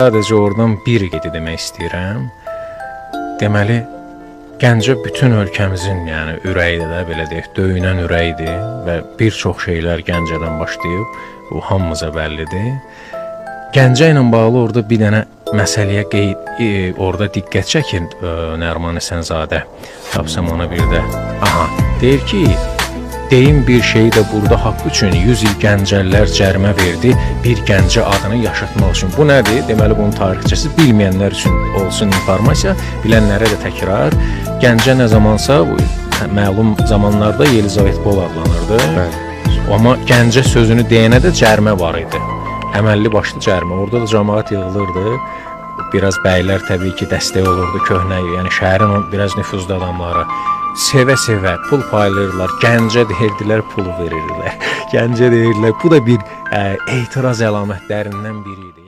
Sadəcə oradan bir qeyd demək istəyirəm. Deməli, Gəncə bütün ölkəmizin, yəni ürəyidir də, belə deyək, döyünən ürəyidir və bir çox şeylər Gəncədən başlayıb, bu hamımıza bəllidir. Gəncə ilə bağlı orada bir dənə məsələyə qeyd orada diqqət çəkir Nəriman Həsənzadə. Tapsam ona bir də. Aha, deyir ki, deyim bir şeyi də burada haqq üçün 100 il Gəncəlilər cərimə verdi bir Gəncə adını yaşatmaq üçün. Bu nədir? Deməli bunun tarixçəsi bilməyənlər üçün olsun informasiya, bilənlərə də təkrar. Gəncə nə zamansa bu məlum zamanlarda Yelizavetpol adlanırdı. Bəli. Amma Gəncə sözünü deyənə də cərimə var idi. Əməlli başlı cərimə. Orada da cəmaət yığılırdı. Biraz bəylər təbii ki, dəstək olurdu köhnə, yəni şəhərin o biraz nüfuzlu adamları. Sevə-sevə pul paylayırdılar. Gəncə deyirdilər, pul verirdilər. Gəncə deyirdilər. Bu da bir etiraz əlamətlərindən biri idi.